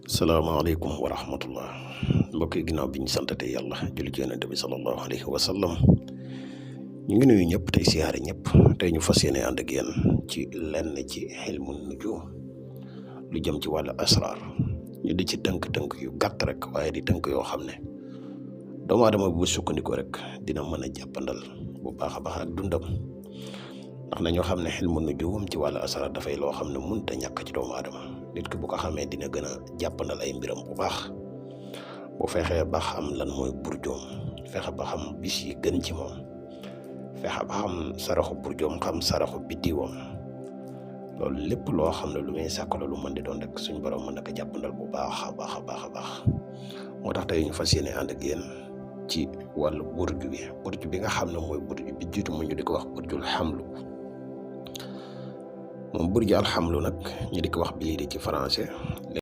salaamaaleykum wa rahmatullah mbokk yi ginnaaw bi ñu santate yàlla julli ci yonente bi sallallahu alayhi wa sallam ñu ngi nuyu ñëpp tey siyaare ñëpp tey ñu fas yéene ànd ak yéen ci lenn ci xilmu nujum lu jëm ci wàllu asrar ñu di ci tënk-tënk yu gàtt rek waaye di tënk yoo xam ne doomu aadama bu sukkandikoo rek dina mën a jàppandal bu baax a baax ak dundam ndax nañoo xam ne xilmu nujum ci wàllu asrar dafay loo xam ne mënut a ñàkk ci doomu aadama nit ki bu ko xamee dina gën a jàppandal ay mbiram bu baax bu fexee ba xam lan mooy burjoom fexe ba xam bis yi gën ci moom fexe ba xam saraxu burjoom xam saraxu biddiwam loolu lépp loo xam ne lu muy sàkk la lu mën di doon rek suñ borom mën na ko jàppandal bu baax a baax a baax a baax moo tax tey ñu fas yéene ànd ak yéen ci wàllu burju bi nga xam ne mooy burju bi jiitu mu ñu di ko wax burjul xamlu moom burju alxamlu nag ñu di ko wax bii di ci français